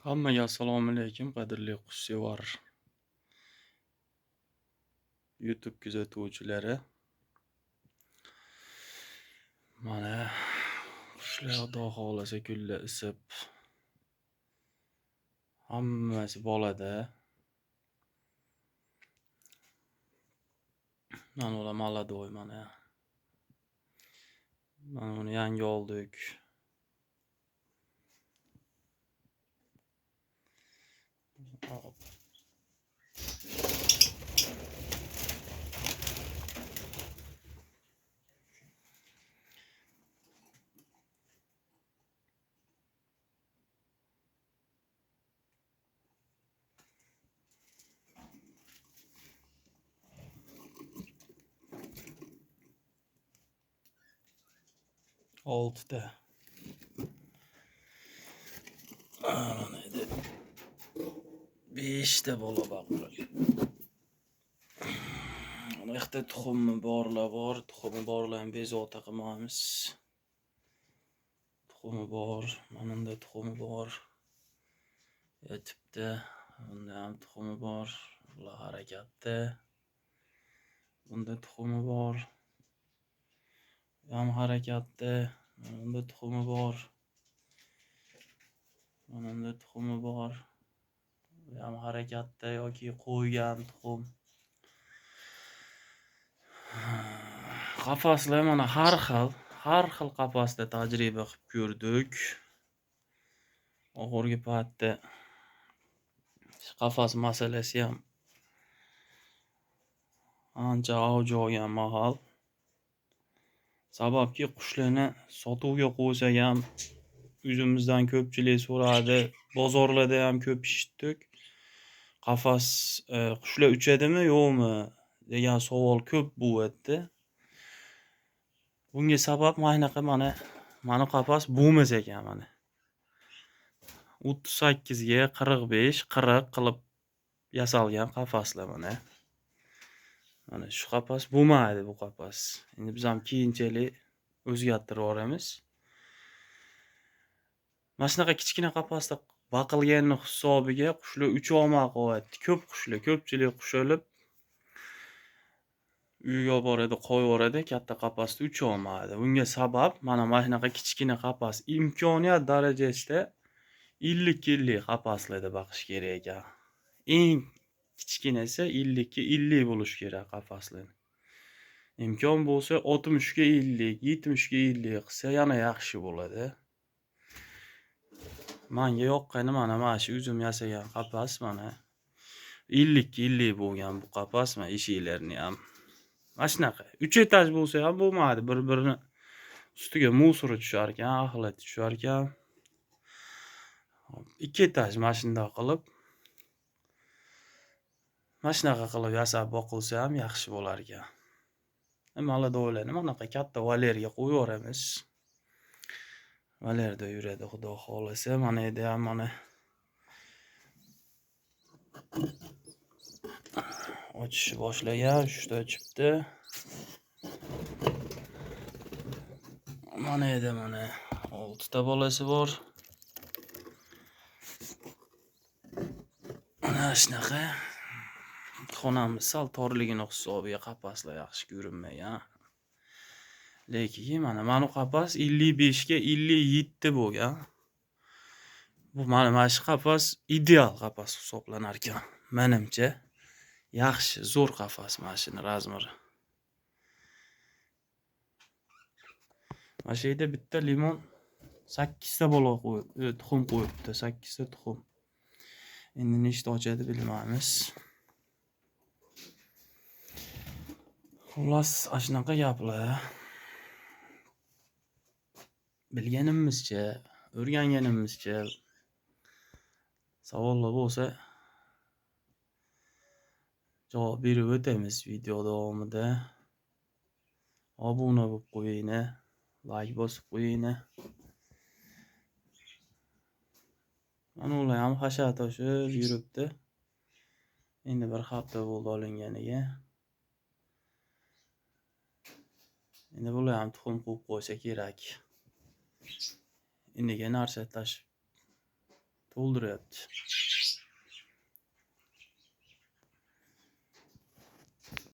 Hammaga assalomu alaykum, qadrli qushsevar YouTube kuzatuvchilari. Mana qushlar Xudo xohlasa kunlar isib, hammasi bolada. Mana ular maladoy mana. Mana buni yangi oldik. Hop. Oltita. Mana edi. 5 ta bola baqirgan. Mana yoqda tuxumi borlar bor, tuxumi borlarni bezovta qilmaymiz. Tuxumi bor, mana unda tuxumi bor. Yotibdi. Bunda ham tuxumi bor. Bular harakatda. Bunda tuxumi bor. Bu ham harakatda. Mana bunda tuxumi bor. Mana bunda tuxumi bor. Bu ham harakatda yoki qo'ygan tuxum. Qafaslar mana har xil qafasda tajriba qilib ko'rdik. Oxirgi paytda qafas masalasi ham ancha avj olgan mahal. Sababki qushlarni sotuvga qo'ysak ham o'zimizdan ko'pchilik so'radi, bozorlarda ham ko'p eshitdik. Qafas qushlar uchadimi, yo'qmi degan savol ko'p bo'lyapti. Bunga sabab mana bunaqa mana qafas bo'lmas ekan mana. 38 ga 45, 40 qilib yasalgan qafaslar mana. Mana shu qafas bo'lmaydi bu qafas. Endi biz ham keyinchalik o'zgartirib yuboramiz. Mana shunaqa kichkina qafasda baqilganini hisobiga qushlar ucha olmay qolyapti. Ko'p qushlar, ko'pchilik qush olib uyga olib boradi, qo'yib yuboradi, katta qafasda ucha olmaydi. Bunga sabab mana shunaqa kichkina qafas imkoniyat darajasida 50-50 qafaslarda baqish kerak ekan. Eng kichkinasi 50-50 bo'lishi kerak qafaslar. Imkon bo'lsa 60-50, 70-50 qilsa yana yaxshi bo'ladi. Menga yoqqani mana shu o'zim yasagan qafas mana 50-50 bo'lgan bu qafas, mana eshiklarini ham mana shunaqa. 3 etaj bo'lsa ham bo'lmaydi, bir-birini ustiga musori tushar ekan, axlat tushar ekan. 2 etaj mana shunday qilib, mana shunaqa qilib yasab boqilsa ham yaxshi bo'lar ekan. Maladoylarni mana bunaqa katta valerga qo'yib yuboramiz. Valerda yuradi Xudo xohlasa. Mana edi ham mana ochishni boshlagan, 3 ta ochibdi. Mana edi mana 6 ta bolasi bor. Mana shunaqa xonamiz sal torligini hisobiga qafaslar yaxshi ko'rinmagan. Lekin mana bu qafas 55 ga 57 bo'lgan. Bu mana shu qafas ideal qafas hisoblanar ekan. Menimcha yaxshi, zo'r qafas mana shuni razmiri. Mana shu yerda bitta limon 8 ta bola qo'yib, tuxum qo'yibdi, 8 ta tuxum. Endi nechta ochadi bilmaymiz. Xullas, ana shunaqa gaplar. Bilganimizcha, o'rganganimizcha savollar bo'lsa javob berib o'tamiz video davomida. Obuna bo'lib qo'yinglar, like bosib qo'yinglar. Mana ular ham hashar toshib yuribdi. Endi bir hafta bo'ldi olinganiga. Endi bular ham tuxum qo'yib qo'ysa kerak. Indiga narsa tashib To'ldiryapti.